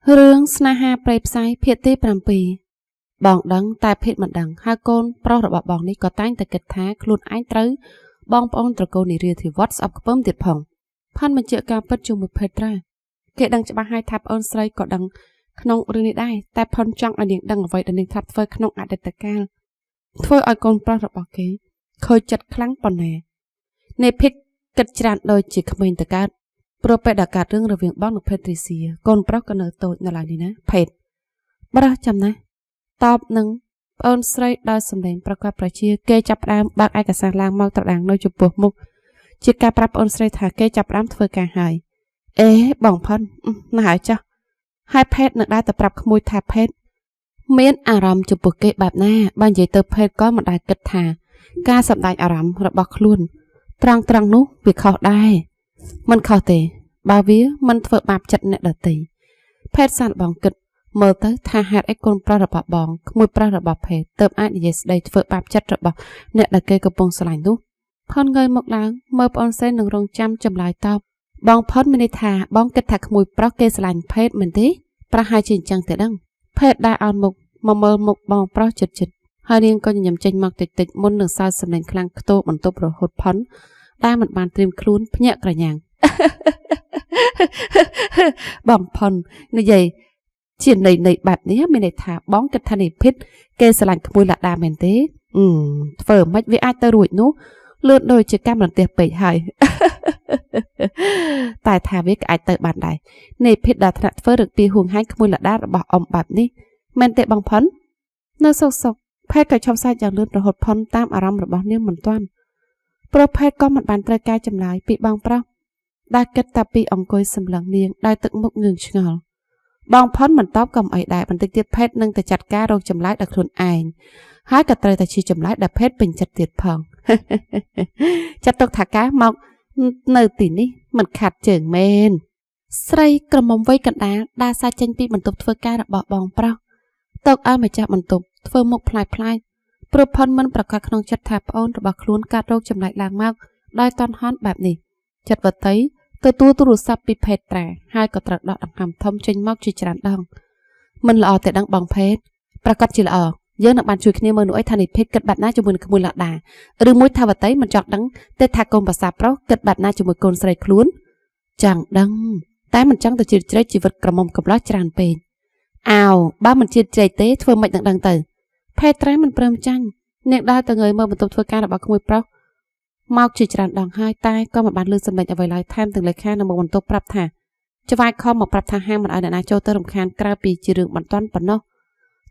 រឿងស្នេហាព្រៃផ្សៃភាគទី7បងដឹងតែភេទមិនដឹងហើយកូនប្រុសរបស់បងនេះក៏តែងតែគិតថាខ្លួនឯងត្រូវបងប្អូនត្រកូលនារីធីវត្តស្អប់ខ្ពើមទៀតផងផាន់បញ្ជាក់ការពិតជាមួយភេទត្រាគេដឹងច្បាស់ហើយថាប្អូនស្រីក៏ដឹងក្នុងរឿងនេះដែរតែផុនចង់ឲ្យនាងដឹងអ្វីដែលនាងធ្លាប់ធ្វើក្នុងអតីតកាលធ្វើឲ្យកូនប្រុសរបស់គេខូចចិត្តខ្លាំងប៉ុណ្ណានៃភេទគិតច្រើនដូចជាក្មេងតកើតព្រោះពេលដែលកើតរឿងរវាងបងនិងភេទទ្រីសៀកូនប្រុសក៏នៅតូចនៅឡើយនេះណាភេទប្រុសចាំណាតបនឹងប្អូនស្រីដោយសម្លេងប្រកបប្រជាគេចាប់ផ្ដើមបើកឯកសារឡើងមកត្រដាងនៅចំពោះមុខជាការប្រាប់ប្អូនស្រីថាគេចាប់ផ្ដើមធ្វើការហើយអេបងផុនណាស់ហើយចាស់ហើយភេទនឹងដែរតែប្រាប់ក្មួយថាភេទមានអារម្មណ៍ចំពោះគេបែបណាបើនិយាយទៅភេទក៏មិនដែលគិតថាការសម្ដែងអារម្មណ៍របស់ខ្លួនត្រង់នោះវាខុសដែរមិនខុសទេបើវាមិនធ្វើបាបចិត្តអ្នកដទៃភេទសានបងគិតមើលទៅថាហេតុអីកូនប្រុសរបស់បងក្មួយប្រុសរបស់ភេទទើបអាចនិយាយស្ដីធ្វើបាបចិត្តរបស់អ្នកដែលគេកំពុងស្រឡាញ់នោះផុនងើយមកឡើងមើលប្អូនស្រីនឹងរងចាំចម្លើយតបបងផុនមានន័យថាបងគិតថាក្មួយប្រុសគេស្រឡាញ់ភេទមិនទេប្រហែលជាអញ្ចឹងទេដឹងភេទដែរអោនមុខមកមើលមុខបងប្រុសចិត្តចិត្តហើយនាងក៏ញញឹមចេញមកតិចតិចមុននឹងសើចសម្លេងខ្លាំងខ្ទោបន្ទប់រហូតផុនដែលមិនបានត្រៀមខ្លួនភ្ញាក់ក្រញាំងបងផុននិយាយជាន័យបែបនេះមានន័យថាបងគិតថានិភិតគេស្រឡាញ់ក្មួយឡាដាមែនទេធ្វើមិនវាអាចទៅរួចនោះលឿនដូចជាកម្មរន្ទះពេកហើយតែថាវាក៏អាចទៅបានដែរនិភិតដល់ថ្នាក់ធ្វើរឹកពីហួងហែងក្មួយឡាដារបស់អ៊ំបែបនេះមែនទេបងផុននៅសុកសុកភេទក៏ឈប់សាច់យ៉ាងលឿនរហូតផុនតាមអារម្មណ៍របស់នាងមិនទាន់ព្រោះភេទក៏មិនបានត្រូវការចម្លើយពីបងប្រុសដែលគិតតែពីអង្គុយសម្លឹងនាងដោយទឹកមុខងឿងឆ្ងល់បងផុនមិនតបក៏មិនអីដែរបន្តិចទៀតភេទនឹងទៅចាត់ការរកចម្លើយដល់ខ្លួនឯងហើយក៏ត្រូវតែជាចម្លើយដែលភេទពេញចិត្តទៀតផងចាត់ទុកថាការមកនៅទីនេះមិនខាត់ជើងមែនស្រីក្រមុំវ័យកណ្ដាលដើរសាចេញពីបន្ទប់ធ្វើការរបស់បងប្រុសតកឲ្យម្ចាស់បន្ទប់ធ្វើមុខប្លែកប្លែកព្រោះផុនមិនប្រកាសក្នុងចិត្តថាប្អូនរបស់ខ្លួនកាត់រោគចម្លែកឡើងមកដោយតន់ហន់បែបនេះចិត្តវតីទទួលទូរស័ព្ទពីភេទត្រាហើយក៏ត្រូវដកដង្ហើមធំចេញមកជាច្រើនដងមិនល្អទេដឹងបងភេទប្រកាសជាល្អយើងនឹងបានជួយគ្នាមើលនោះអីថានិភេទគិតបែបណាជាមួយនឹងក្មួយឡាដាឬមួយថាវតីមិនចង់ដឹងទេថាកូនប្រសាប្រុសគិតបែបណាជាមួយកូនស្រីខ្លួនចង់ដឹងតែមិនចង់ទៅជ្រៀតជ្រែកជីវិតក្រមុំកំឡោះច្រើនពេកអោបើមិនជ្រៀតជ្រែកទេធ្វើមិននឹងដឹងទៅភេទត្រាមិនព្រមចាញ់នាងដើរទៅងើយមើលបន្ទប់ធ្វើការរបស់ក្មួយប្រុសមកជាច្រើនដងហើយតែក៏មិនបានលើសម្លេងអ្វីឡើយថែមទាំងលេខានៅមុខបន្ទប់ប្រាប់ថាចវាយខំមកប្រាប់ថាហាមមិនឲ្យអ្នកណាចូលទៅរំខានក្រៅពីជារឿងបន្ទាន់ប៉ុណ្ណោះ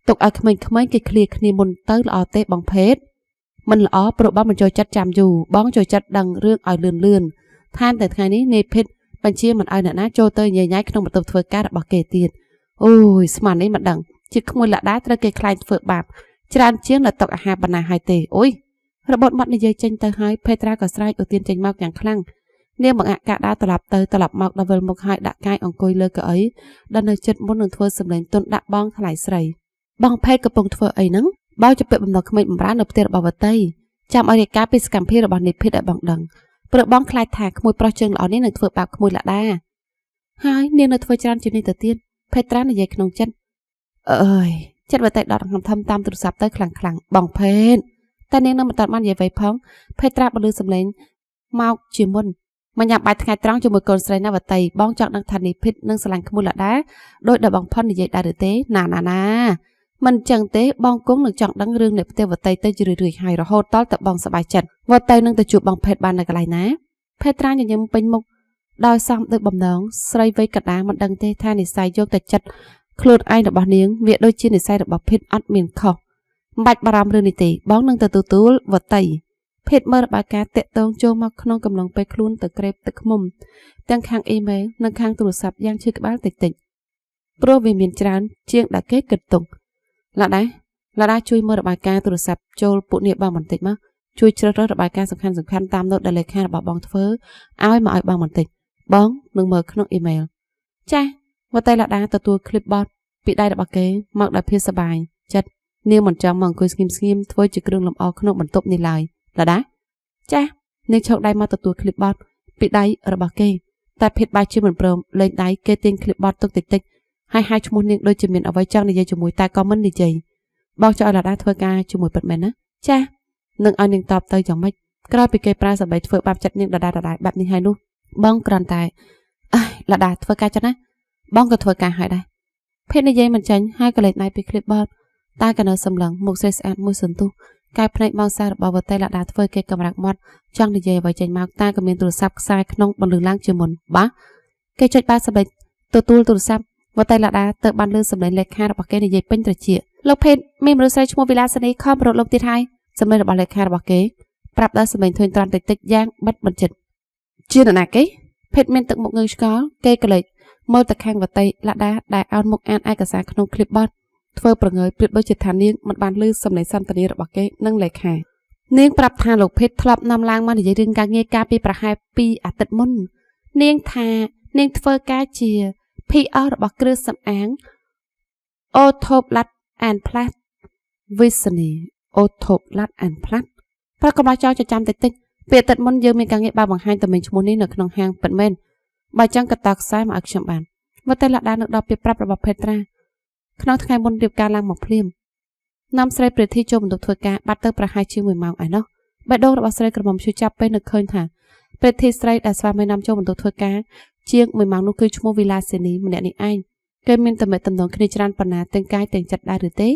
ទុកឲ្យក្មេងៗគេឃ្លាគ្នាមុនទៅល្អទេបងភេទមិនល្អព្រោះបងមិនចូលចិត្តចាំយូរបងចូលចិត្តដឹងរឿងឲ្យលឿនលឿនថែមតែថ្ងៃនេះនាយភេទបញ្ជាមិនឲ្យអ្នកណាចូលទៅញ៉ៃញ៉ៃក្នុងបន្ទប់ធ្វើការរបស់គេទៀតអូយស្មាននេះមិនដឹងជាក្មួយឡាដាត្រូវគេខ្លែងធ្វើបាបច្រើនជាងនៅតុអាហារបណ្ណាហើយទេអូយរបត់មាត់និយាយចេញទៅហើយភេត្រាក៏ស្រែកឧទានចេញមកយ៉ាងខ្លាំងនាងបង្អាក់ការដើរត្រឡប់ទៅត្រឡប់មកដល់វិលមុខហើយដាក់កាយអង្គុយលើកៅអីដែលនៅចិត្តមុននឹងធ្វើសម្លេងទន់ដាក់បងថ្លៃស្រីបងភេទកំពុងធ្វើអីហ្នឹងបងជពាក់បំណុលក្មេងបំរើនៅផ្ទះរបស់វតីចាំឲ្យរាយការណ៍ពីសកម្មភាពរបស់និភិតឲ្យបងដឹងព្រោះបងខ្លាចថាក្មួយប្រុសជើងល្អនេះនឹងធ្វើបាបក្មួយឡាដាហើយនាងនៅធ្វើច្រើនជាងនេះទៅទៀតភេត្រានិយាយក្នុងចិត្តអើយចិត្តវតីដកដង្ហើមធំតាមទូរស័ព្ទទៅខ្លាំងខ្លាំងបងភេទតែនាងនៅមិនទាន់បាននិយាយអ្វីផងភេត្រាបន្លឺសម្លេងមកជាមុនមកញ៉ាំបាយថ្ងៃត្រង់ជាមួយកូនស្រីណាវតីបងចង់ដឹងថានិភិតនឹងស្រឡាញ់ក្មួយឡាដាដោយដែលបងផុននិយាយដែរឬទេណាណាណាមិនចឹងទេបងគង់នឹងចង់ដឹងរឿងនៃផ្ទះវតីទៅជារឿយៗហើយរហូតដល់តែបងសប្បាយចិត្តវតីនឹងទៅជួបបងភេទបាននៅកន្លែងណាភេត្រាញញឹមពេញមុខដោយសំដូចបំណងស្រីវ័យកណ្ដាលមិនដឹងទេថានិស័យយកតែចិត្តខ្លួនឯងរបស់នាងវាដូចជានិស័យរបស់ភេទអត់មានខុសមិនបាច់បារម្ភរឿងនេះទេបងនឹងទៅទទួលវតីភេទមើលរបាយការណ៍តាក់ទងចូលមកក្នុងកំឡុងពេលខ្លួនទៅក្រេបទឹកឃ្មុំទាំងខាងអ៊ីមែលនិងខាងទូរស័ព្ទយ៉ាងឈឺក្បាលតិចតិចព្រោះវាមានច្រើនជាងដែលគេគិតទុកឡាដាឡាដាជួយមើលរបាយការណ៍ទូរស័ព្ទចូលពួកនេះបងបន្តិចមកជួយជ្រើសរើសរបាយការណ៍សំខាន់សំខាន់តាមណូតដែលលេខារបស់បងធ្វើឲ្យមកឲ្យបងបន្តិចបងនឹងមើលក្នុងអ៊ីមែលចាស់វតីឡាដាទទួលคลิปបតពីដៃរបស់គេមកដោយភាពសប្បាយចិត្តនាងមិនចង់មកអង្គុយស្ងៀមស្ងៀមធ្វើជាគ្រឿងលម្អក្នុងបន្ទប់នេះឡើយឡាដាចាស់នាងឆោកដៃមកទទួលคลิปបតពីដៃរបស់គេតែភេទបាយជាមិនព្រមលេងដៃគេទាញคลิปបតទុកតិចតិច ហើយហៅឈ្មោះនាងដូចជាមានអ្វីចង់និយាយជាមួយតែក៏មិននិយាយបងចង់ឲ្យឡាដាធ្វើការជាមួយពិតមែនណាចា៎នឹងឲ្យនាងតបទៅយ៉ាងម៉េចក្រោយពីគេប្រើសម្ដីធ្វើបាបចិត្តនាងដដែលៗបែបនេះហើយនោះបងគ្រាន់តែអើយឡាដាធ្វើការចឹងណាបងក៏ធ្វើការហើយដែរភេទនិយាយមិនចាញ់ហើយក៏លេចដៃពីឃ្លីបបតតែក៏នៅសម្លឹងមុខស្រីស្អាតមួយសន្ទុះកែភ្នែកបងសាររបស់វតីឡាដាធ្វើគេកម្រាក់មាត់ចង់និយាយអ្វីចេញមកតែក៏មានទូរស័ព្ទខ្សែក្នុងបន្លឺឡើងជាមុនបាទគេចុចបើសម្លេងទទួលទូរស័ព្ទវតីឡាដាទៅបានលឺសម្លេងលេខារបស់គេនិយាយពេញត្រចៀកលោកភេទមានមនុស្សស្រីឈ្មោះវិឡាសនីខំរត់លោកទៀតហើយសម្លេងរបស់លេខារបស់គេប្រាប់ដល់សម្លេងធុញទ្រាន់តិចតិចយ៉ាងបិទមិនចិត្តជានរណាគេភេទមានទឹកមុខងើឆ្កល់គេក៏លេចមើលទៅខាងវតីឡាដាដែលអោនមុខអានឯកសារក្នុងคลิปបទធ្វើប្រងើយប្រៀបដូចជាថានាងមិនបានលឺសម្លេងសន្ទនារបស់គេនិងលេខានាងប្រាប់ថាលោកភេទធ្លាប់នាំឡើងមកនិយាយរឿងការងារកាលពីប្រហែល2អាទិត្យមុននាងថានាងធ្វើការជា PR របស់គ្រឿងសម្អាងអូថូបឡាត់អានផ្លាស់វិសនីអូថូបឡាត់អានផ្លាស់ប្រកបចោលចាំតិចតិចពីអាទិត្យមុនយើងមានការងារបើបង្ហាញតែមានឈ្មោះនេះនៅក្នុងហាងពិតមែនបើចឹងក៏តខ្សែមកឲ្យខ្ញុំបានវត្តឡាដានឹកដល់ពាក្យប្រាប់របស់ភេត្រាក្នុងថ្ងៃមុនរៀបការឡើងមកភ្លាមនាំស្រីព្រះធីចូលបន្ទប់ធ្វើការបាត់ទៅប្រហែលជា1ម៉ោងឯណោះបេះដូងរបស់ស្រីក្រមុំឈឺចាប់ពេលនឹកឃើញថាព្រះធីស្រីដែលស្វាមីនាំចូលបន្ទប់ធ្វើការជាង1ម៉ោងនោះគឺឈ្មោះវីឡាសេនីម្នាក់នេះឯងគេមានតំណែងតំណងគ្នាច្រើនប៉ុណ្ណាទាំងកាយទាំងចិត្តដែរឬទេ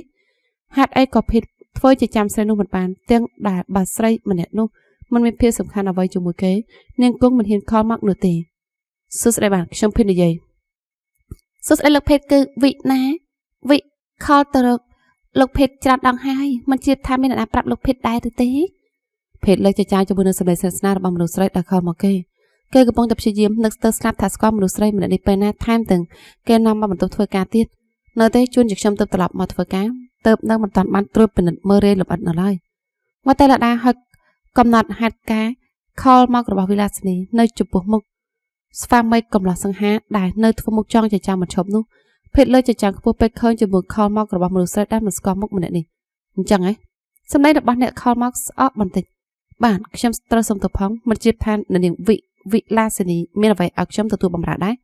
ហេតុអីក៏ភេទធ្វើជាចាំស្រីនោះមិនបានទាំងដែលបើស្រីម្នាក់នោះមិនមានភាពសំខាន់អ្វីជាមួយគេនាងគង់មិនហ៊ានខលមកនោះទេសួស្តីបាទខ្ញុំភេទនិយាយសួស្តីលោកភេទគឺវិណាវិខលទៅរកលោកភេទច្រើនដងហើយមិនជឿថាមានអ្នកណាប្រាប់លោកភេទដែរឬទេភេទលើកចចាជាមួយនឹងសម្លេងស្និទ្ធស្នាលរបស់មនុស្សស្រីដែលខលមកគេគេកំពុងតែព្យាយាមនឹកស្ទើរស្លាប់ថាស្គាល់មនុស្សស្រីម្នាក់នេះពេលណាថែមទាំងគេនាំមកបន្ទប់ធ្វើការទៀតនៅទេជួនជាខ្ញុំទៅត្រឡប់មកធ្វើការទៅនៅមិនតាន់បានត្រួតពិនិត្យមើលរេលម្អិតនៅឡើយមកតែលដាហឹកកំណត់ហេតុការខលមករបស់វិឡាសនីនៅចំពោះមុខស្វាមីកំឡោះសង្ហាដែលនៅធ្វើមុខចង់ចចាមិនឈប់នោះភេទលើចចាខ្ពស់ពេកឃើញជាមួយខលមករបស់មនុស្សស្រីដែលមិនស្គាល់មុខម្នាក់នេះអញ្ចឹងហ៎សម្លេងរបស់អ្នកខលមកស្អកបន្តិចបាទខ្ញុំត្រូវសុំទៅផងមិនជៀបថានាងវិឡាសនីមានអ្វីឲ្យខ្ញុំទទួលបម្រើដែរ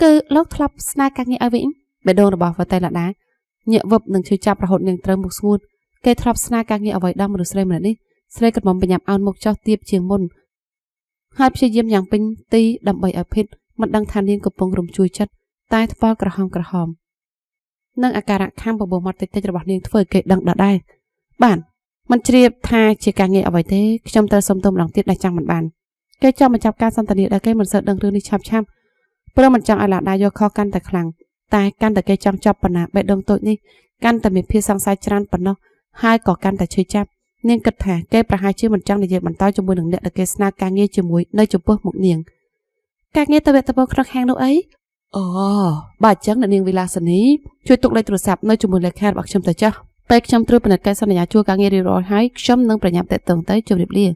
គឺលោកធ្លាប់ស្នើការងារឲ្យវិញបេះដូងរបស់វតីឡាដាញាក់វឹបនឹងឈឺចាប់រហូតនាងត្រូវមុខស្ងួតគេធ្លាប់ស្នើការងារអ្វីដល់មនុស្សស្រីម្នាក់នេះស្រីក្រមុំបញ្ញាប់អោនមុខចោះទៀបជាងមុនហើយព្យាយាមយ៉ាងពេញទីដើម្បីឲ្យភេទមិនដឹងថានាងកំពុងរំជួយចិត្តតែថ្ពាល់ក្រហមក្រហមនិងអាការៈខាំបបោមាត់តិចតិចរបស់នាងធ្វើឲ្យគេដឹងដល់ដែរបាទមិនជ្រាបថាជាការងារអ្វីទេខ្ញុំត្រូវសុំទោសម្ដងទៀតដែលចាំមិនបានគេចង់បញ្ចប់ការសន្ទនាដែលគេមិនសូវដឹងរឿងនេះឆាប់ឆាប់ព្រោះមិនចង់ឲ្យឡាដាយកខកាន់តែខ្លាំងតែកាន់តែគេចង់ចាប់ប៉ុណ្ណាបេះដូងតូចនេះកាន់តែមានភាពសង្ស័យច្រើនប៉ុណ្ណោះហើយក៏កាន់តែឈឺចាប់នាងគិតថាគេប្រហែលជាមិនចង់និយាយបន្តជាមួយនឹងអ្នកដែលគេស្នើការងារជាមួយនៅចំពោះមុខនាងការងារទៅវត្តក្នុងហាងនោះអីអូបើអញ្ចឹងអ្នកនាងវិឡាសនីជួយទុកលេខទូរស័ព្ទនៅជាមួយលេខារបស់ខ្ញុំទៅចាស់ពេលខ្ញុំត្រួតពិនិត្យការសន្យាជួលការងាររៀបរាល់ហើយខ្ញុំនឹងប្រញាប់តាក់ទងទៅជម្រាបលា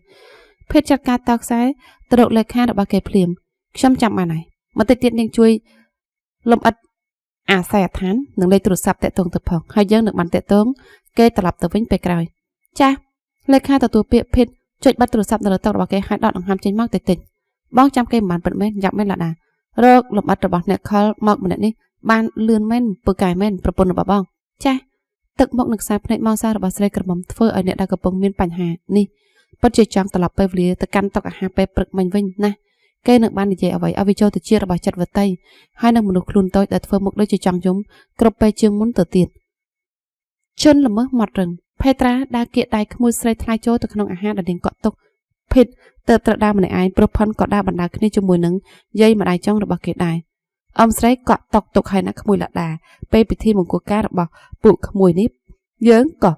ភេទចាត់ការតខ្សែទៅរកលេខារបស់គេភ្លាមខ្ញុំចាំបានហើយបន្តិចទៀតនាងជួយលំអិតអាសយដ្ឋាននិងលេខទូរស័ព្ទតាក់ទងទៅផងហើយយើងនឹងបានតាក់ទងគេត្រឡប់ទៅវិញពេលក្រោយចាស់លេខាទទួលពាក្យភេទចុចបិទទូរស័ព្ទនៅលើតុរបស់គេហើយដកដង្ហើមចេញមកតិចតិចបងចាំគេមិនបានពិតមែនយ៉ាប់មែនឡាដារកលំអិតរបស់អ្នកខលមកម្នាក់នេះបានលឿនមែនពូកែមែនប្រពន្ធរបស់បងចាស់ទឹកមុខនឹងខ្សែភ្នែកមកសាររបស់ស្រីក្រមុំធ្វើឲ្យអ្នកដែលកំពុងមានបញ្ហានេះពិតជាចង់ត្រឡប់ពេលវេលាទៅកាន់តុអាហារពេលព្រឹកមិញវិញណាគេនឹងបាននិយាយអ្វីឲ្យវាចូលទៅជារបស់ចិត្តវតីហើយនឹងមនុស្សខ្លួនតូចដែលធ្វើមុខដូចជាចង់យំគ្រប់ពេលជាងមុនទៅទៀតជនល្មើសមាត់រឹងភេត្រាដើរគៀកដៃក្មួយស្រីថ្លៃចូលទៅក្នុងអាហារដែលនាងកក់ទុកភេទទៅត្រូវដើរម្នាក់ឯងព្រោះផុនក៏ដើរបណ្ដើរគ្នាជាមួយនឹងយាយម្ដាយចុងរបស់គេដែរអមស្រីកក់តុកទុកហើយណាក្មួយលដាពេលពិធីមង្គលការរបស់ពួកក្មួយនេះយើងក៏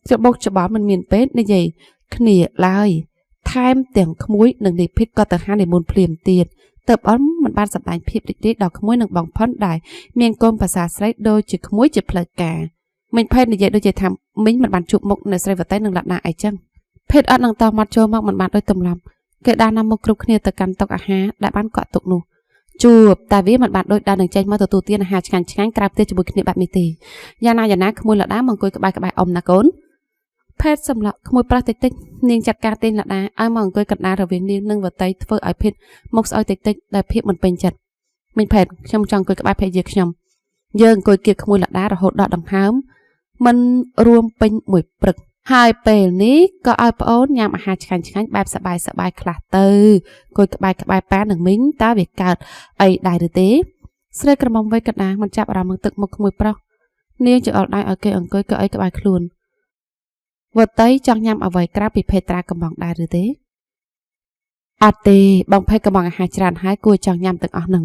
ច្បុកច្បល់មិនមានពេលនិយាយគ្នាឡើយថែមទាំងក្មួយនិងនាយភិតក៏ទៅហានិមន្តភ្លាមទៀតទៅអមមិនបានសម្ដែងភាពរីករាយដល់ក្មួយនិងបងផុនដែរមានកូនភាសាស្រីដូចជាក្មួយជាផ្លូវការមិញភេទនិយាយដូចជាថាមិញមិនបានជួបមុខអ្នកស្រីវតីនិងលដាអីចឹងភេទអត់នឹងតមាត់ចូលមកមិនបានដូចទម្លាប់គេដើរនាំមុខគ្រប់គ្នាទៅកាន់តុអាហារដែលបានកក់ទុកនោះជួបតែវាមិនបានដូចដើរនឹងចេញមកទទួលទានអាហារឆ្ងាញ់ឆ្ងាញ់ក្រៅផ្ទះជាមួយគ្នាបែបនេះទេយ៉ាងណាយ៉ាងណាក្មួយលដាមកអង្គុយក្បែរក្បែរអ៊ំណាកូនភេទសម្លក់ក្មួយប្រុសតិចតិចនាងចាត់ការទាញលដាឲ្យមកអង្គុយកណ្ដាលរវាងនាងនិងវតីធ្វើឲ្យភេទមុខស្អុយតិចតិចដែលភាពមិនពេញចិត្តមិញភេទខ្ញុំចង់អង្គុយក្បែរភរិយាខ្ញុំ យើងអង្គុយគៀបក្មួយលដារហូតដល់ដង្ហើមមិនរួមពេញមួយព្រឹកហើយពេលនេះក៏ឲ្យប្អូនញ៉ាំអាហារឆ្ងាញ់ឆ្ងាញ់បែបសបាយសបាយខ្លះទៅអង្គុយក្បែរក្បែរប៉ានិងមីងតើវាកើតអីដែរឬទេស្រីក្រមុំវ័យកណ្ដាលមិនចាប់អារម្មណ៍នឹងទឹកមុខក្មួយប្រុសនាងចង្អុលដៃឲ្យគេអង្គុយកៅអីក្បែរខ្លួនវតីចង់ញ៉ាំអ្វីក្រៅពីភេត្រាកំងដែរឬទេអត់ទេបងភេទកំងអាហារច្រើនហើយគួរចង់ញ៉ាំទាំងអស់នឹ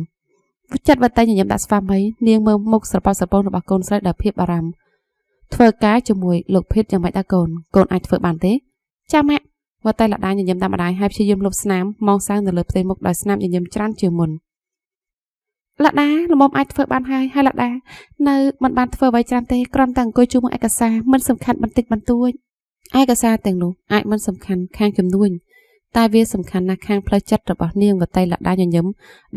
ងចិត្តវតីញញឹមដាក់ស្វាមីនាងមើលមុខស្រប៉ស្រពងរបស់កូនស្រីដោយភាពបារម្ភធ្វើការជាមួយលោកភេទយ៉ាងម៉េចដែរកូនកូនអាចធ្វើបានទេចាម៉ាក់វតីលដាញញឹមតាមម្ដាយហើយព្យាយាមលុបស្នាមមងសៅនៅលើផ្ទៃមុខដោយស្នាមញញឹមច្រើនជាងមុនលដាល្មមអាចធ្វើបានហើយហើយលដានៅមិនបានធ្វើអ្វីច្រើនទេគ្រាន់តែអង្គុយជួបមួយឯកសារមិនសំខាន់បន្តិចបន្តួចឯកសារទាំងនោះអាចមិនសំខាន់ខាងចំនួនតែវាសំខាន់ណាស់ខាងផ្លូវចិត្តរបស់នាងវតីលដាញញឹម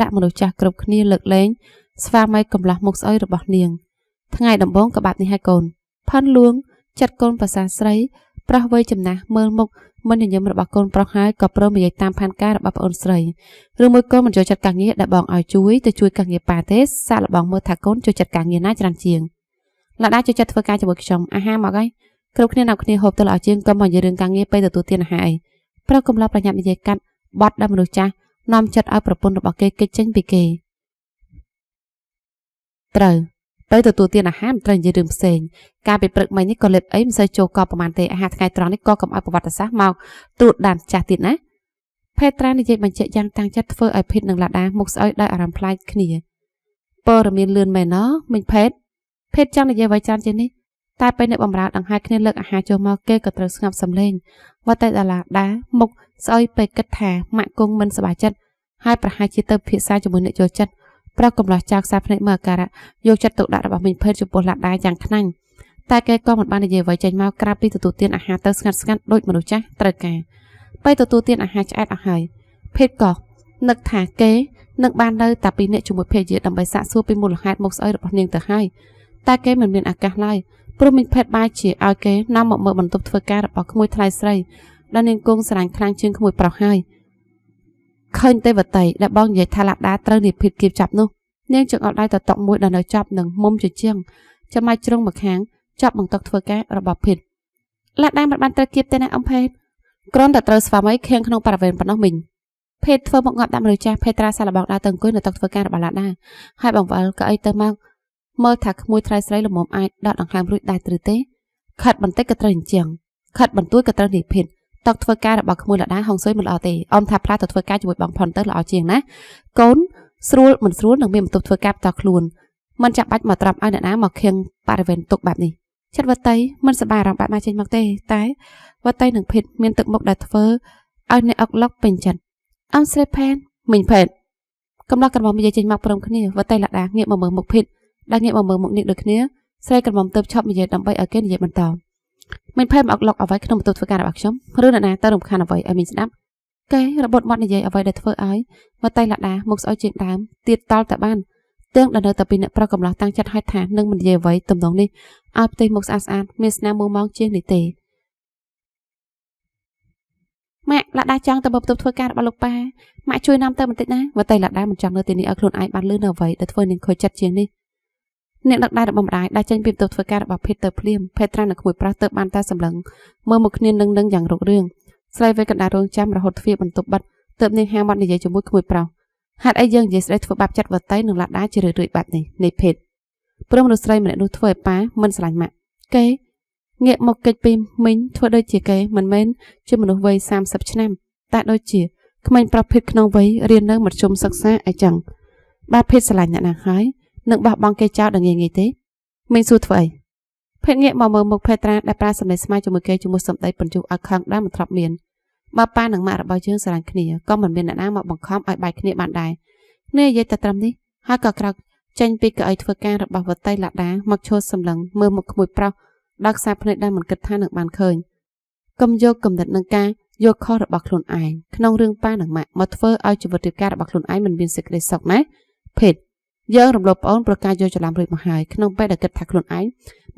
ដាក់មនុស្សចាស់គ្រប់គ្នាលើកលែងស្វាមីកំឡោះមុខស្អុយរបស់នាងថ្ងៃដំបូងក៏បាត់នេះហើយកូនផាន់លួងចិត្តកូនប្រសាស្រីប្រោះវ័យចំណាស់មើលមុខមិនញញឹមរបស់កូនប្រុសហើយក៏ព្រមនិយាយតាមផែនការរបស់ប្អូនស្រីឬមួយកូនមិនចូលចិត្តការងារដែលបងឲ្យជួយទៅជួយការងារប៉ាទេសាកល្បងមើលថាកូនចូលចិត្តការងារណាច្រើនជាងលដាចូលចិត្តធ្វើការជាមួយខ្ញុំអាហារមកហើយគ្រប់គ្នានាំគ្នាហូបទៅល្អជាងកុំមកនិយាយរឿងការងារពេលទទួលទានអាហារអីប្រុសកំឡោះប្រញាប់និយាយកាត់បត់ដល់មនុស្សចាស់នាំចិត្តឲ្យប្រពន្ធរបស់គេគេចចេញពីគេត្រូវពេលទទួលទានអាហារមិនត្រូវនិយាយរឿងផ្សេងកាលពីព្រឹកមិញនេះក៏លេបអីមិនសូវចូលកប្រហែលទេអាហារថ្ងៃត្រង់នេះក៏កុំឲ្យប្រវត្តិសាស្ត្រមកត្រួតដានចាស់ទៀតណាភេត្រានិយាយបញ្ជាក់យ៉ាងតាំងចិត្តធ្វើឲ្យភេទនិងឡាដាមុខស្អុយដោយអារម្មណ៍ប្លែកគ្នាព័ត៌មានលឿនមែនណមិញភេទភេទចង់និយាយអ្វីច្រើនជាងនេះតែពេលអ្នកបំរើដង្ហែគ្នាលើកអាហារចូលមកគេក៏ត្រូវស្ងប់សំឡេងវត្តតែឡាដាមុខស្អុយពេលគិតថាម៉ាក់គង់មិនសប្បាយចិត្តហើយប្រហែលជាទៅពិភាក្សាជាមួយអ្នកចូលចិត្តប្រកកំឡោះចោលខ្សែភ្នែកមើលអាការៈយកចិត្តទុកដាក់របស់មីងភេទចំពោះឡាដាយ៉ាងខ្លាំងតែគេក៏មិនបាននិយាយអ្វីចេញមកក្រៅពីទទួលទានអាហារទៅស្ងាត់ស្ងាត់ដូចមនុស្សចាស់ត្រូវការពេលទទួលទានអាហារឆ្អែតអស់ហើយភេទក៏នឹកថាគេនឹងបាននៅតែពីអ្នកជាមួយភរិយាដើម្បីសាកសួរពីមូលហេតុមុខស្អុយរបស់នាងទៅហើយតែគេមិនមានឱកាសឡើយព្រោះមីងភេទបែរជាឲ្យគេនាំមកមើលបន្ទប់ធ្វើការរបស់ក្មួយថ្លៃស្រីដែលនាងគង់ស្រឡាញ់ខ្លាំងជាងក្មួយប្រុសហើយឃើញទេវតីដែលបងនិយាយថាឡាដាត្រូវនិភិតគៀបចាប់នោះនាងចង្អុលដៃទៅតុមួយដែលនៅចាប់នឹងមុំជជាងចំណែកជ្រុងម្ខាងចាប់បង្តុកធ្វើការរបស់ភិតឡាដាមិនបានត្រូវគៀបទេណាអំភេទគ្រាន់តែត្រូវស្វាមីខៀងក្នុងបរិវេណប៉ុណ្ណោះមីងភេទធ្វើមកងាប់ដាក់មនុស្សចាស់ភេទត្រាសាឡបងដើរទៅអង្គុយនៅតុធ្វើការរបស់ឡាដាហើយបងវល់ក៏អីទៅមកមើលថាក្មួយថ្លៃស្រីល្មមអាចដកដង្ហើមរួចដែរឬទេខិតបន្តិចក៏ត្រូវអញ្ចឹងខិតបន្ទួយក៏ត្រូវនិភិតតុកធ្វើការរបស់ក្មួយលដាហុងស៊ុយមិនល្អទេអមថាផ្លាទៅធ្វើការជាមួយបងផុនទៅល្អជាងណាកូនស្រួលមិនស្រួលនឹងមានបន្ទប់ធ្វើការផ្ទាល់ខ្លួនមិនចាំបាច់មកត្រាប់ឲ្យអ្នកណាមកខៀងបរិវេណទុកបែបនេះចិត្តវតីមិនសប្បាយអារម្មណ៍បែបមកចេញមកទេតែវតីនឹងភិតមានទឹកមុខដែលធ្វើឲ្យអ្នកអុកឡុកពេញចិត្តអមស្រីផែនមីងផែនកំឡោះក្រមុំនិយាយចេញមកព្រមគ្នាវតីលដាងាកមកមើលមុខភិតដែលងាកមកមើលមុខនេះដូចគ្នាស្រីក្រមុំទៅឈប់និយាយដើម្បីឲ្យគេនិយាយបន្តមិនផែមអុកឡុកអ្វីក្នុងបន្ទប់ធ្វើការរបស់ខ្ញុំឬអ្នកណាទៅរំខានអ្វីឲ្យមីងស្ដាប់គេរបត់មាត់និយាយអ្វីដែលធ្វើឲ្យវតីលដាមុខស្អុយជាងដើមទៀតតល់តែបានទាំងដែលនៅតែពីអ្នកប្រុសកំឡោះតាំងចិត្តឲ្យថានឹងមិននិយាយអ្វីទំនងនេះឲ្យផ្ទៃមុខស្អាតស្អាតមានស្នាមមួម៉ងជាងនេះទេម៉ាក់លដាចង់ទៅបន្ទប់ធ្វើការរបស់លោកប៉ាម៉ាក់ជួយនាំទៅបន្តិចណាវតីលដាមិនចង់នៅទីនេះឲ្យខ្លួនឯងបានលឺនៅអ្វីដែលធ្វើនាងខូចចិត្តជាងនេះអ្នកដឹកដៃរបស់ម្ដាយដែលចេញពីបន្ទប់ធ្វើការរបស់ភេទទៅភ្លាមភេទត្រានៅក្មួយប្រុសទៅបានតែសម្លឹងមើលមកគ្នានឹងនឹងយ៉ាងរុករឿងស្រីវ័យកណ្ដាលរងចាំរហូតទ្វារបន្ទប់បិទទើបនាងហាមាត់និយាយជាមួយក្មួយប្រុសហេតុអីយើងនិយាយស្ដីធ្វើបាបចិត្តវតីនិងឡាដាជារឿយៗបែបនេះនៃភេទព្រមមនុស្សស្រីម្នាក់នោះធ្វើឲ្យប៉ាមិនស្រឡាញ់ម៉ាក់គេងាកមកកិច្ចពីមីងធ្វើដូចជាគេមិនមែនជាមនុស្សវ័យ30ឆ្នាំតែដូចជាក្មេងប្រុសភេទក្នុងវ័យរៀននៅមធ្យមសិក្សាអីចឹងបើភេទស្រឡាញ់អ្នកណាហើយនឹងបោះបង់គេចោលដល់ងាយងាយទេមីងសួរធ្វើអីភេទងាកមកមើលមុខភេត្រាដែលប្រើសម្លេងស្មើជាមួយគេជាមួយសម្ដីបញ្ជុះឲ្យខឹងដែរមិនធ្លាប់មានបើប៉ានិងម៉ាក់របស់យើងស្រឡាញ់គ្នាក៏មិនមានអ្នកណាមកបង្ខំឲ្យបែកគ្នាបានដែរនេះនិយាយតែត្រឹមនេះហើយក៏ក្រោកចេញពីកៅអីធ្វើការរបស់វតីឡាដាមកឈរសម្លឹងមើលមុខក្មួយប្រុសដោយខ្សែភ្នែកដែលមិនគិតថានឹងបានឃើញកុំយកគំនិតនឹងការយកខុសរបស់ខ្លួនឯងក្នុងរឿងប៉ានិងម៉ាក់មកធ្វើឲ្យជីវិតរៀបការរបស់ខ្លួនឯងមិនមានសេចក្តីសុខណាភេទយើងរំលោភប្អូនប្រការយកច្រឡំរួចមកហើយក្នុងពេលដែលគិតថាខ្លួនឯង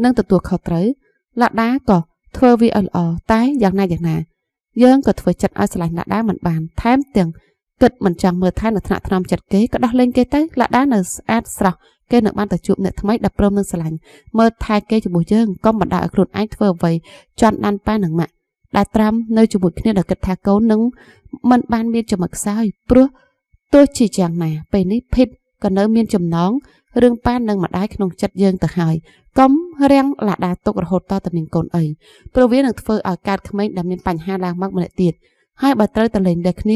នឹងទទួលខុសត្រូវឡាដាក៏ធ្វើវាឲ្យល្អតែយ៉ាងណាយ៉ាងណាយើងក៏ធ្វើចិត្តឲ្យស្រឡាញ់ឡាដាមិនបានថែមទាំងគិតមិនចង់មើលថែនៅថ្នាក់ថ្នមចិត្តគេក៏ដោះលែងគេទៅឡាដានៅស្អាតស្រស់ គេនឹងបានទៅជួបអ្នកថ្មីដែលព្រមនឹងស្រឡាញ់មើលថែគេជាមួយយើងកុំបណ្ដោយឲ្យខ្លួនឯងធ្វើអ្វីជន់ដានប៉ានិងម៉ាក់ដែលត្រាំនៅជាមួយគ្នាដែលគិតថាកូននឹងមិនបានមានចំណុចខ្សោយព្រោះទោះជាយ៉ាងណាពេលនេះភីតក៏នៅមានចំណងរឿងប៉ានិងម្ដាយក្នុងចិត្តយើងទៅហើយកុំរាំងឡាដាទុករហូតតតែមានកូនអីព្រោះវានឹងធ្វើឲ្យកើតក្មេងដែលមានបញ្ហាឡើងមកម្នាក់ទៀតហើយបើត្រូវតែលេងលះគ្ន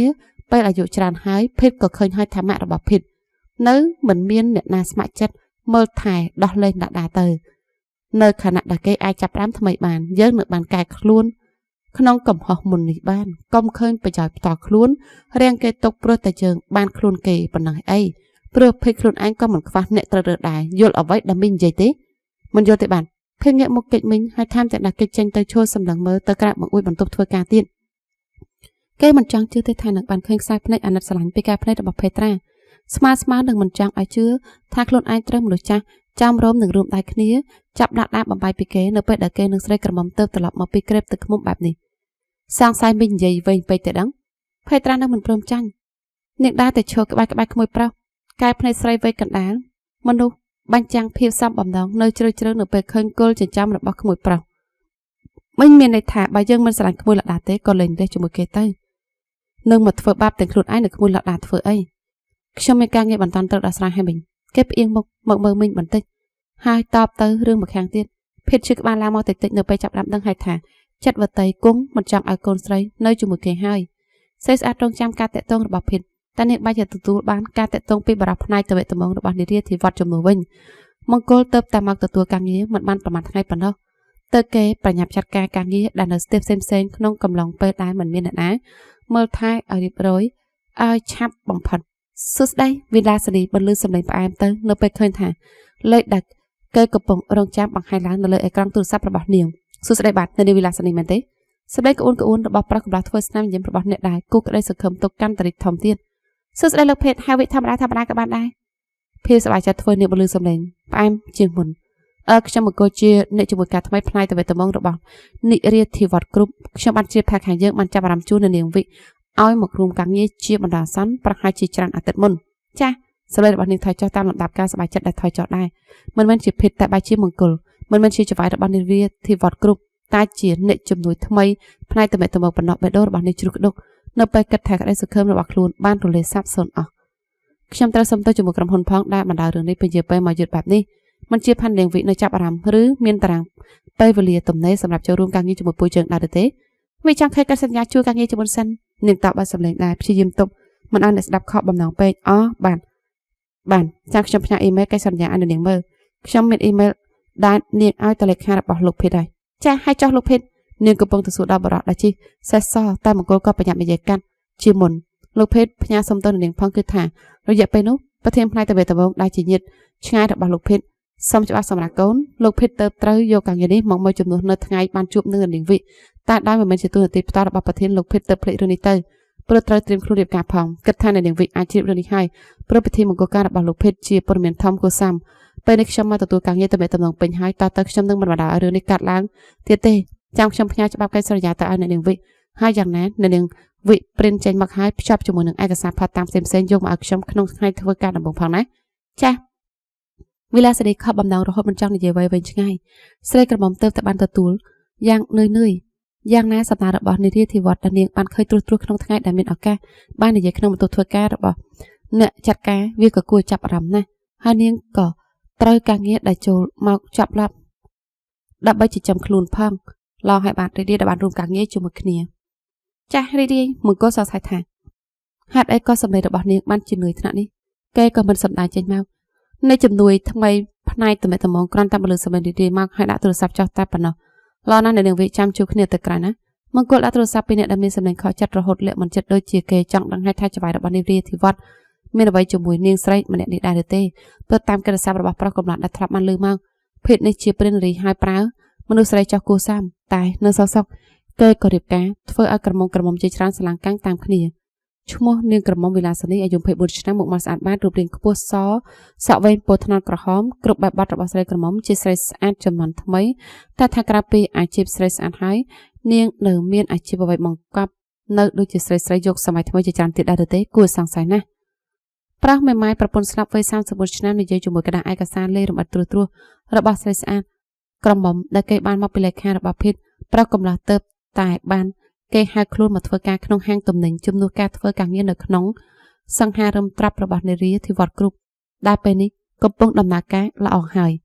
ាពេលអាយុច្រើនហើយភីតក៏ឃើញហើយថាម៉ាក់របស់ភីតនៅមិនមានអ្នកណាស្ម័គ្រចិត្តមើលថែដោះលែងឡាដាទៅនៅខណៈដែលគេអាចចាប់ផ្ដើមថ្មីបានយើងនឹងបានកែខ្លួនក្នុងកំហុសមុននេះបានកុំឃើញប្រយោជន៍ផ្ទាល់ខ្លួនរាំងគេទុកព្រោះតែយើងបានខ្លួនគេប៉ុណ្ណោះអីព្រោះភេទខ្លួនឯងក៏មិនខ្វះអ្នកត្រូវរើដែរយល់អ្វីដែលមីងនិយាយទេមិនយល់ទេបានភេទងាកមកកិច្ចមីងហើយថែមទាំងដាក់កិច្ចចេញទៅឈរសម្លឹងមើលទៅក្រៅបង្អួចបន្ទប់ធ្វើការទៀតគេមិនចង់ជឿទេថានឹងបានឃើញខ្សែភ្នែកអាណិតស្រឡាញ់ពីការភ្នែករបស់ភេត្រាស្មើស្មើនឹងមិនចង់ឲ្យជឿថាខ្លួនឯងត្រូវមនុស្សចាស់ចាំរោមនឹងរួមដៃគ្នាចាប់ដាក់ដាក់បំបាយពីគេនៅពេលដែលគេនឹងស្រីក្រមុំទៅត្រឡប់មកពីក្រេបទឹកឃ្មុំបែបនេះសង្ស័យមីងនិយាយវែងពេកទេដឹងភេត្រានឹងមិនព្រមចាញ់នាងដើរតែឈរក្បែរក្បែរក្មួយប្រុសកែភ្នែកស្រីវ័យកណ្ដាលមនុស្សបាញ់ចាំងភាពសំបំណងនៅជ្រៅជ្រៅនៅពេលឃើញគល់ចិញ្ចាំរបស់ក្មួយប្រុសមិញមានន័យថាបើយើងមិនស្រឡាញ់ក្មួយលដាទេក៏លេងលេះជាមួយគេទៅនឹងមកធ្វើបាបទាំងខ្លួនឯងនៅក្មួយលដាធ្វើអីខ្ញុំមានការងារបន្តត្រូវដោះស្រាយឲ្យមិញគេផ្អៀងមុខមកមើលមិញបន្តិចហើយតបទៅរឿងម្ខាងទៀតភេទឈឺក្បាលឡើងមកតិចតិចនៅពេលចាប់ដាំដឹងហើយថាចិត្តវតីគង់មិនចង់ឲ្យកូនស្រីនៅជាមួយគេហើយសេស្អាតរងចាំការតាក់ទងរបស់ភេទតែនាងបាច់จะទទួលបានការតាក់ទងពីបរិបផ្នែកតវតមងរបស់នារីធីវត្តជំនួសវិញមង្គលទៅតែមកទទួលការងារមិនបានប្រហែលថ្ងៃប៉ុណ្ណោះទៅគេប្រញាប់ចាត់ការការងារដែលនៅស្ទះផ្សេងផ្សេងក្នុងកំឡុងពេលដែលមិនមានអ្នកណាមើលថែឲ្យរៀបរយឲ្យឆាប់បំផុតសួស្តីវិឡាសនីបន្លឺសំឡេងផ្អែមទៅនៅពេលឃើញថាលេខដែលគេកំពុងរងចាំបង្ហាញឡើងនៅលើអេក្រង់ទូរស័ព្ទរបស់នាងសួស្តីបាទនៅនាងវិឡាសនីមែនទេសម្លេងក្អួនក្អួនរបស់ប្រុសកំឡោះធ្វើស្នាមញញឹមរបស់អ្នកដែរគូក្តីសង្ឃឹមទុកកាន់តែរីកធំទៀតសួស្តីលោកភេទហៅវិធម្មតាធម្មតាក៏បានដែរភាពសប្បាយចិត្តធ្វើនាងបន្លឺសំឡេងផ្អែមជាងមុនខ្ញុំមកគោជាអ្នកជាមួយការថ្មីផ្នែកតវតមងរបស់និរាធិវត្តគ្រប់ខ្ញុំបានជ្រាបថាខាងយើងបានចាប់អារម្មណ៍ជូននៅនាងវិឲ្យមករួមការងារជាបណ្ដោះអាសន្នប្រហែលជាច្រើនអាទិត្យមុនចាស់សម្លេងរបស់នាងថយចុះតាមលំដាប់ការសប្បាយចិត្តដែលថយចុះដែរមិនមែនជាភេទតែបែរជាមង្គលមិនមែនជាចវាយរបស់នារីធីវត្តគ្រប់តែជាអ្នកជំនួយថ្មីផ្នែកតំណតំប៉ុណ្ណោះបេះដូងរបស់នាងជ្រុះក្ដុកនៅពេលគិតថាក្តីសង្ឃឹមរបស់ខ្លួនបានរលាយសាបសូន្យអស់ខ្ញុំត្រូវសុំទៅជាមួយក្រុមហ៊ុនផងដែលបណ្ដោយរឿងនេះពជាពេលមកយឺតបែបនេះមិនជាផាន់នាងវិនៅចាប់អារម្មណ៍ឬមានតារាងពេលវេលាទំនេរសម្រាប់ចូលរួមការងារជាមួយពូជើងដែរទេវិចង់ខេកិច្ចសន្យាជួយការងារជាមួយសិននាងតបឲ្យសម្លេងដែរព្យាយាមទប់មិនឲ្យអ្នកស្ដាប់ខកបំណងពេកអបានបានចាំខ្ញុំផ្ញើអ៊ីមែលកិច្ចសន្យាឲ្យនាងមើលខ្ញុំមានអ៊ីមែលដែលនាងឲ្យតលេខារបស់លោកភេទហើយចាស់ឲ្យចោះលោកភេទនាងកំពុងទៅសួរដល់បរិសដែលជិះសេះសតែមង្គលក៏ប្រញាប់និយាយកាត់ជាមុនលោកភេទផ្ញើសុំទៅនាងផងគឺថារយៈពេលនោះប្រធានផ្នែកតវេតវងដែលជាញាតិឆ្ងាយរបស់លោកភេទសូមច្បាស់សម្រាប់កូនលោកភេទទៅត្រូវយកការងារនេះមកមកជំនួសនៅថ្ងៃបានជួបនឹងនាងវិតែដោយមិនមែនជាទូនាទីផ្ទាល់របស់ប្រធានលោកភេទទៅភ្លេចរឿងនេះទៅព្រោះត្រូវត្រៀមខ្លួនរៀបការផងគិតថានាងវិអាចជ្រាបរឿងនេះហើយព្រោះពិធីមង្គលការរបស់លោកភេទជាព័ត៌មានធំគួរសមពេលនេះខ្ញុំមកទទួលការងារតំណតំណងពេញហើយតើទៅខ្ញុំនឹងមិនបណ្ដោយឲ្យរឿងនេះកាត់ឡើងទៀតទេចាំខ្ញុំផ្ញើច្បាប់កិច្ចសន្យាទៅឲ្យអ្នកនាងវិហើយយ៉ាងណាអ្នកនាងវិព្រិនចេញមកហើយភ្ជាប់ជាមួយនឹងឯកសារផាត់តាមផ្សេងផ្សេងយកមកឲ្យខ្ញុំក្នុងថ្ងៃធ្វើការដំបូងផងណាចា៎វិឡាសនីខកបំណងរហូតមិនចង់និយាយវែងឆ្ងាយស្រីក្រមុំទៅតែបានទទួលយ៉ាងនឿយនឿយយ៉ាងណាសំណើរបស់នារីធីវត្តដែលនាងបានឃើញត្រួសត្រាសក្នុងថ្ងៃដែលមានឱកាសបាននិយាយក្នុងបន្ទប់ធ្វើការរបស់អ្នកចាត់ការវាក៏គួរចាប់អារម្មណ៍ណាស់ហើយនាងក៏ត្រូវការងារដែលចូលមកចាប់ឡាប់ដើម្បីចិញ្ចឹមខ្លួនផងឡងឲ្យបានរីករាយដែលបានរួមការងារជាមួយគ្នាចាស់រីករាយមង្គលសរសៃថាហេតុអីក៏សម្លេងរបស់នាងបានជានឿយថ្នាក់នេះគេក៏មិនសម្ដែងចេញមកនៃជំនួយថ្មីផ្នែកតំណតំងគ្រាន់តែមកលើសម្លេងរីករាយមកឲ្យដាក់ទូរស័ព្ទចុះតែប៉ុណ្ណោះឡណាស់អ្នកនាងវិចាំជួបគ្នាទៅក្រៅណាមង្គលដាក់ទូរស័ព្ទពីអ្នកដែលមានសម្លេងខកចិត្តរហូតលាក់មិនចិត្តដូចជាគេចង់ដឹងហើយថាចវាយរបស់នារីធីវត្តមានអ្វីជាមួយនាងស្រីម្នាក់នេះដែរឬទេព្រោះតាមកិរិយារបស់ប្រុសកំឡោះដែលធ្លាប់បានលើមកភេទនេះជាព្រានរីហើយប្រើមនុស្សស្រីចោះគូសាមតែនៅសសុកគេក៏រៀបការធ្វើឲ្យក្រមុំក្រមុំជាច្រើនស្រឡាំងកាំងតាមគ្នាឈ្មោះនាងក្រមុំវិឡាសនីអាយុ24ឆ្នាំមុខមាត់ស្អាតបាតរូបរាងខ្ពស់សសក់វែងពោថ្នោតក្រហមគ្រប់បែបបទរបស់ស្រីក្រមុំជាស្រីស្អាតចំនួនថ្មីតែថាក្រៅពីអាជីពស្រីស្អាតហើយនាងនៅមានអាជីពអ្វីបង្កប់នៅដូចជាស្រីស្រីយកសម័យថ្មីជាច្រើនទៀតដែរទេគួរសង្ស័យណាស់ ប្រុសមេម៉ាយប្រពន្ធស្លាប់វ័យ34ឆ្នាំនិយាយជាមួយក្រដាសឯកសារលេរំអិតត្រួសត្រាសរបស់ស្រីស្អាតក្រមុំដែលគេបានមកពីលេខារបស់ភីតប្រុសកំឡោះទៅតែបានគេហៅខ្លួនមកធ្វើការក្នុងហាងទំនិញជំនួសការធ្វើការងារនៅក្នុងសង្ហារឹមត្រាប់របស់នារីធីវត្តគ្រប់ដែលពេលនេះកំពុងដំណើរការល្អហើយ។